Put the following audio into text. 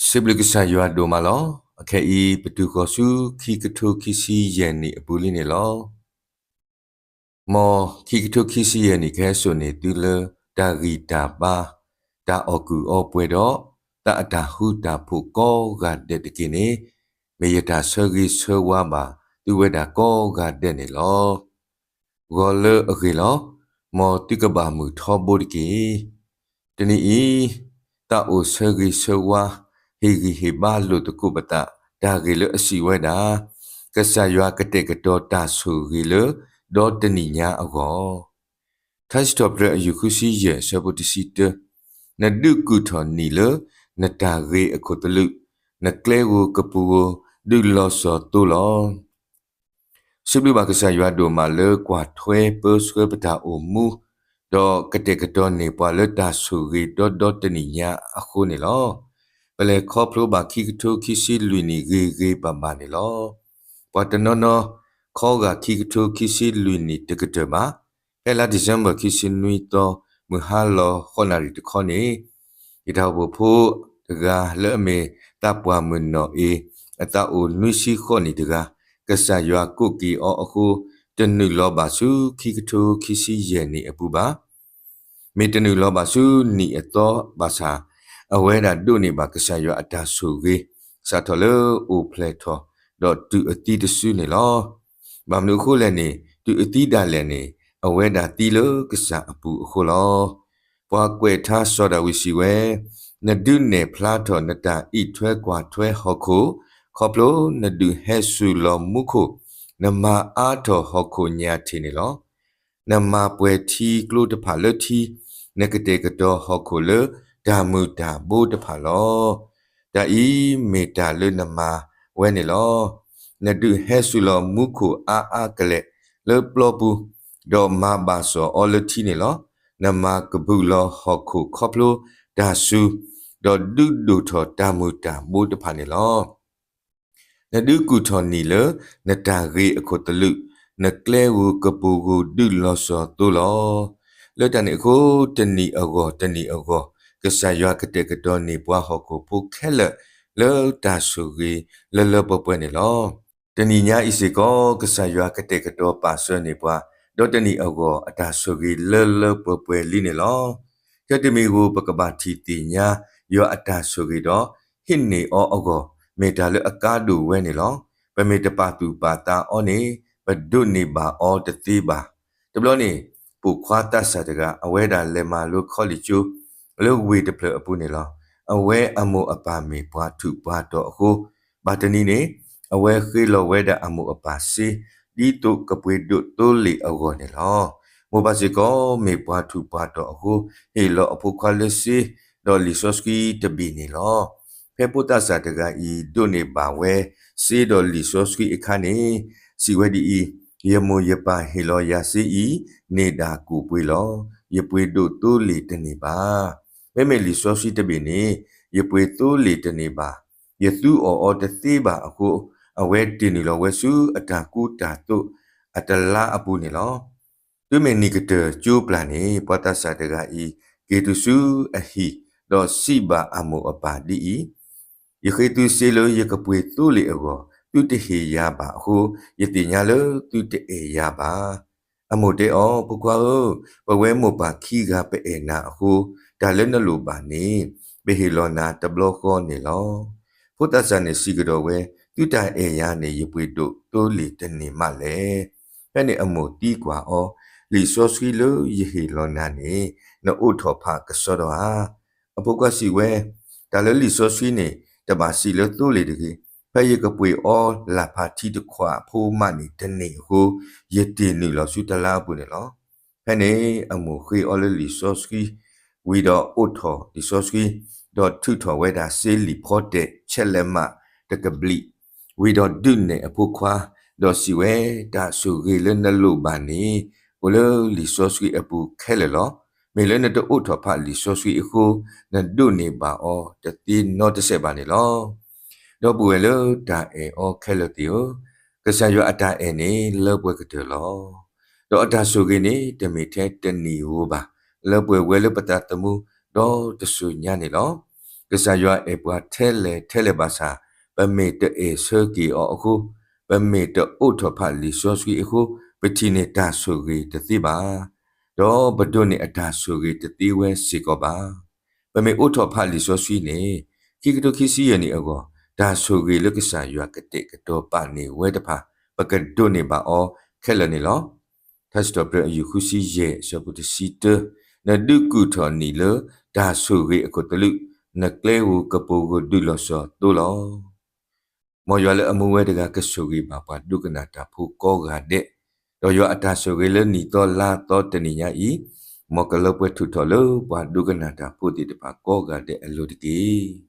စံးဘျုးကစၢ်ယွၤဒိၣ်မးလီၤ. အခဲအံၤ ပတုၤဃီၤဆူ ခံကထိခံဆံယဲၢ်နံၣ်အပူၤလံန့ၣ်လီၤ. မ်ခံကထိခံဆံယဲၢ်နံၣ် ကဟဲစိာ်န့ၢ်သုလၢ တၢ်ဂံၢ်တၢ်ဘါ, တၢ်အီၣ်ကုၢ်အီပှဲၤဒီး တၢ်အတၢ်ဃူတၢ်ဖိးကိးဂၤဒဲးတက့ၢ်န့ၣ်, မ့ၢ်ယတၢ်ဆၢဂ့ၤဆၢဝါဘၣ် သုဝဲဒၣ်ကိးဂၤဒဲးန့ၣ်လီၤ. ဂီၤလၢအဂ့ၤလီၤ. မ်သုကဘၣ်မုာ်ထီဘိတက့ၢ်. တနံၤအံၤ သးအိၣ်ဆၢဂ့ၤဆၢဝါ, ဟ့ၣ်ဂံၢ်ဟ့ၣ်ဘါလိာ်သကိးပသး တၢ်ဂ့ၢ်လၢအစံးဝဲဒၣ်, ကစၢ်ယွၤကတဲာ်ကတီၤတၢ်ဆိၣ်ဂ့ၤလၢ ဒီတနံၣ်ညါအဂီၢ်. ထါစံးထီၣ်ပတြၢၤအယူၢ်ဃုဆံယဲၢ် အဆၢဖိတဆံတၢ, နဒုးကူၣ်ထီၣ်နံၣ်လၢ နတၢ်ဂ့ၤအခိၣ်သလုး, နကျဲဧိၤကပူၤဧိၤ ဒုးလီၤစီၤသိလီၤ. စံးဘျုးဘၣ်ကစၢ်ယွၤဒိၣ်မးလၢကွၢ်ထွဲပၢဆှၢပတၢ်အိၣ်မူ, ဒီးကတဲာ်ကတီၤန့ၢ်ပှၤလၢတၢ်ဆိၣ်ဂ့ၤဒီဒီတနံၣ်ညါအဃိန့ၣ်လီၤ. ပလဲၤခီဖျိဘၣ်ခံကထိခံဆံလွံၢ်နံၣ်ဂ့ၤဂ့ၤဘၣ်ဘၣ်န့ၣ်လီၤ. ပှၤတနီၤနီၤ ခီဂာ်ခံကထိခံဆံလွံၢ်နံၣ်တကတၢၢ်ဘၣ်. ဖဲလါ December ခံဆံနွံသီ မုၢ်ဟါလီၤဃိးနၣ်ရံၣ်တခီန့ၣ်, ယတၢ်အိၣ်ဖှိၣ်ဖိတဂၤလၢအမ့ၢ်သးပှၢ်မုၢ်နီၢ်အ့, အသးအိၣ်နွံဆံဃိးနံၣ်တဂၤ, ကစၢ်ယွၤကိးက့ၤအီၤအဃိ, တနုာ်လီၤဘၣ်ဆူခံကထိခံဆံယဲၢ်နံၣ်အပူၤဘၣ်. မ့ၢ်တနုာ်လီၤဘၣ်ဆူနံၣ်အသီဘၣ်ဆၣ်, အဝဲဒၣ်ဒိးန့ၢ်ဘၣ်ကစၢ်ယွၤအတၢ်ဆိၣ်ဂ့ၤ, စးထီၣ်လၢအိၣ်ဖျဲၣ်ထီၣ်, ဒီးတုၤအသံတစုန့ၣ်လီၤ. ဘၣ်မနုၤအဃိလဲၣ်န့ၣ်, တုၤအသံဒၣ်လဲာ်န့ၣ်, အဝဲဒၣ်သံလၢကစၢ်အပူၤအဃိလီၤ. ပှၤကွဲးထါစီၤဒၤဝံးစံးဝဲ, နဒုးနဲၣ်ဖျါထီၣ်နတၢ်အံးထွဲကွၢ်ထွဲဟီၣ်ခိၣ်, ခီဖျိနဒုးဟဲစူၤလီၤမူခိၣ်, နမၤအါထီၣ်ဟီၣ်ခိၣ်ညၣ်ထံးန့ၣ်လီၤ. နမၤပှဲၤထံကျိတဖၣ်လၢထံ, နကတဲာ်ကတီၤဟီၣ်ခိၣ်လၢတၢ်မုၢ်တၢ်ဘိတဖၣ်လီၤ. တၢ်အံၤမ့ၢ်တၢ်လၢနမၤဝဲန့ၣ်လီၤ. နဒုးဟဲစူၤလီၤမူခိၣ်အါအါကလဲာ်လၢပျီပူၤ, ဒီးမၤဘၣ်စီၣ်အီၤလၢထံန့ၣ်လီၤ. နမၤကဘုးလီၤဟီၣ်ခိၣ်ခီဖျိတၢ်စူၤ, ဒီးဒုးဒိၣ်ထီၣ်တၢ်မုၢ်တၢ်ဘိတဖၣ်န့ၣ်လီၤ. နဒုးကူၣ်ထီၣ်နံၣ်လၢနတၢ်ဂ့ၤအခိၣ်သလုး, နကျဲဧိၤကပူၤဧိၤဒုးလီၤစီၤသိလီၤ. လၢတၢ်န့ၣ်အဃိ, တနံၣ်အဂီၢ်တနံၣ်အဂီၢ်, ကစၢ်ယွၤကတဲာ်ကတီၤန့ၢ်ပှၤဟီၣ်ခိၣ်ဖိခဲလၢာ်လၢတၢ်ဆိၣ်ဂ့ၤလၢလၢပှဲၤပှဲၤန့ၣ်လီၤ. တနံၣ်ညါအံၤစ့ၢ်ကီး ကစၢ်ယွၤကတဲာ်ကတီၤပာ်စၢၤန့ၢ်ပှၤ ဒီးတနံၣ်အဂီၢ်အတၢ်ဆိၣ်ဂ့ၤလၢလၢပှဲၤပှဲၤလံန့ၣ်လီၤ. ထဲတမံၤဧိၤ ပကဘၣ်ထံၣ်သ့ၣ်ညါယွၤအတၢ်ဆိၣ်ဂ့ၤဒီး ဟံးန့ၢ်အီၤအဂီၢ် မ့ၢ်တၢ်လၢအကါဒိၣ်ဝဲန့ၣ်လီၤ. ပမ့ၢ်တပာ်သူၣ်ပာ်သးအီၤန့ၣ် ပဒိးန့ၢ်ဘၣ်အီၤတသ့ဘၣ်. တဘျီန့ၣ် ပိာ်ခွါသးစၢ်တဂၤ အဝဲဒၣ်လဲၤမၤလိ college ကၠိ လၢဝ့ၢ်တဖျၢၣ်အပူၤန့ၣ်လီၤ. အဝဲအမိၢ်အပၢ်မ့ၢ်ပှၤထူးပှၤတီၤအဃိ, ဘၣ်တနံၤန့ၣ် အဝဲဃ့လီၤဝဲဒၣ်အမိၢ်အပၢ်စ့ ဒ်သိးကပှ့ၤဒိးသိလ့ၣ်အဂီၢ်န့ၣ်လီၤ. မိၢ်ပၢ်စ့ၢ်ကီး မ့ၢ်ပှၤထူးပှၤတီၤအဃိ, ဟ့ၣ်လီၤအဖိခွါလၢစ့ ဒီးလံာ်စီဆှံတဘ့ၣ်န့ၣ်လီၤ. ဖဲဖိသၣ်စၢ်တဂၤအံၤ ဒိးန့ၢ်ဘၣ်ဝဲစ့ဒီးလံာ်စီဆှံအခါန့ၣ်, စံးဝဲဒ်အံၤ, ယမိၢ်ယပၢ်ဟ့ၣ်လီၤယၤစ့အံၤ, န့ၢ်ဒၣ်ကူၣ်ပှ့ၤလီၤ. ယပှ့ၤဒိးသိလ့ၣ်တန့ၢ်ဘၣ်. မ့မ့ၢ်လံာ်စီဆှံတဘ့ၣ်န့ၣ်, ယပှ့ၤသိလ့ၣ်တန့ၢ်ဘၣ်. ယသူအီၣ်အီၤတသ့ဘၣ်အဃိ, အဝဲတ့ၢ်နုာ်လီၤဝဲဆူအတၢ်ကူတၢ်သိးအတလါအပူၤန့ၣ်လီၤ. တုၤမ့ၢ်နံၣ်ကတၢၢ်ကၠိပျၢ်န့ၣ်, ပှၤသးစၢ်တဂၤအံၤ က့ၤတုၤဆူအဟံၣ်, ဒီးစံးဘၣ်အမိၢ်အပၢ်ဒ်အံၤ, ယဃ့သုစ့လၢယကပှ့ၤသိလ့ၣ်အဂီၢ်, သုတဟ့ၣ်ယၤဘၣ်အဃိ, ယသ့ၣ်ညါလၢသုတအဲၣ်ယၤဘၣ်. အမိၢ်တဲအီၤ, ဖိခွါဧၢ, ပဝဲမိၢ်ပၢ်ခံဂၤပအဲၣ်နၤအဃိ, တၢ်လၢနလိၣ်ဘၣ်န့ၣ်, ပဟ့ၣ်လီၤနၤတဘျီဃီန့ၣ်လီၤ. ဖိသၣ်စၢ်န့ၣ်စံးကဒီးဝဲ, သုတၢ်အဲၣ်ယၤန့ၣ် ယပှ့ၤဒိးသိလ့ၣ်တန့ၢ်မးလဲၣ်. ဖဲန့ၣ်အမိၢ်သံကွၢ်အီၤ, လံာ်စီဆှံလၢယဟ့ၣ်လီၤနၤန့ၣ်, နအိးထီၣ်ဖးကစီဒီဧါ. အဖိခွါစံးဝဲ, တၢ်လၢလံာ်စီဆှံန့ၣ် တဘၣ်စံးလၢသိလ့ၣ်တဂ့ၤ, ဖဲယကပှ့ၤအီလၣ်ဖးထံတခွးဖိမးန့ၣ်တန့ၢ်အဃိ, ယတ့ၢ်နုာ်လီၤဆူတလါအပူၤန့ၣ်လီၤ. ဖဲန့ၣ်အမိၢ်ဃ့အီလၢလံာ်စီဆှံ, ဝံၤဒီးအိးထီၣ်လံာ်စီဆှံ, ဒီးထုးထီၣ်ဝဲဒၣ်စ့လံာ်ဖီတဲာ်ဆဲးလဲးမးတကဘျံး, ဝံၤဒီးဒုးနဲၣ်အဖိခွါ, ဒီးစံးဝဲ, တၢ်ဆိၣ်ဂ့ၤလၢနလိၣ်ဘၣ်န့ၣ်, အိၣ်လၢလံာ်စီဆှံအပူၤခဲလၢာ်လီၤ. မ့ၢ်လၢနတအိးထီၣ်ဖးလံာ်စီဆှံအဃိ, နဒိးန့ၢ်ဘၣ်အီၤတသ့နီတစဲးဘၣ်န့ၣ်လီၤ. ဒီပုၢ်ဝဲၢ်လၢတၢ်အဲၣ်အီၤခဲလၢာ်သ့ၣ်ဧၢ, ကစၢ်ယွၤအတၢ်အဲၣ်န့ၣ်လၢပှဲၤကတၢၢ်လီၤ. ဒီးအတၢ်ဆိၣ်ဂ့ၤန့ၣ် တမ့ၢ်ထဲတနံၤဧိၤဘၣ်, လၢပှဲၤဝဲလၢပသးသမူဒီတစိၤညါန့ၣ်လီၤ. ကစၢ်ယွၤအဲၣ်ပှၤထဲလဲၣ်ထဲလဲၣ်ဘၣ်ဆၣ်, ပမ့ၢ်တအဲၣ်ဆၢက့ၤအီၤအဃိ, ပမ့ၢ်တအိးထီၣ်ဖးလံာ်စီဆှံအဃိ, ပထံၣ်န့ၢ်တၢ်ဆိၣ်ဂ့ၤတသ့ဘၣ်. ဒီးပဒိးန့ၢ်အတၢ်ဆိၣ်ဂ့ၤတသ့ဝဲစ့ၢ်ကီးဘၣ်. ပမ့ၢ်အိးထီၣ်ဖးလံာ်စီဆှံန့ၣ်, ခံကထိခံဆံယဲၢ်နံၣ်အဂီၢ်, တၢ်ဆိၣ်ဂ့ၤလၢကစၢ်ယွၤကတဲာ်ကတီၤပာ်န့ၢ်ဝဲတဖၣ်, ပကဒိးန့ၢ်ဘၣ်အီၤခဲလၢာ်န့ၣ်လီၤ. ထါစံးထီၣ်ပတြၢၤအယုၢ်ဃုဆံယဲၢ်အဆၢဖိတဆံတၢ, နဒုးကူၣ်ထီၣ်နံၣ်လၢတၢ်ဆိၣ်ဂ့ၤအခိၣ်သလုး, နကျဲဧိၤကပိာ်ဧိၤဒုးလီၤစီၤသိလီၤ. မ်ယွၤလၢအမူဝဲတဂၤကဆိၣ်ဂ့ၤဘၣ်ပှၤဒိကနၣ်တၢ်ဖိကိးဂၤဒဲး, ဒီးယွၤအတၢ်ဆိၣ်ဂ့ၤလၢနံၣ်သီလါသီတနံၣ်ညါအံၤ, မ်ကလၢပှဲၤထူးထီၣ်လၢပှၤဒိကနၣ်တၢ်ဖိသ့ၣ်တဖၣ်ကိးဂၤဒဲးအလိၤတက့ၢ်.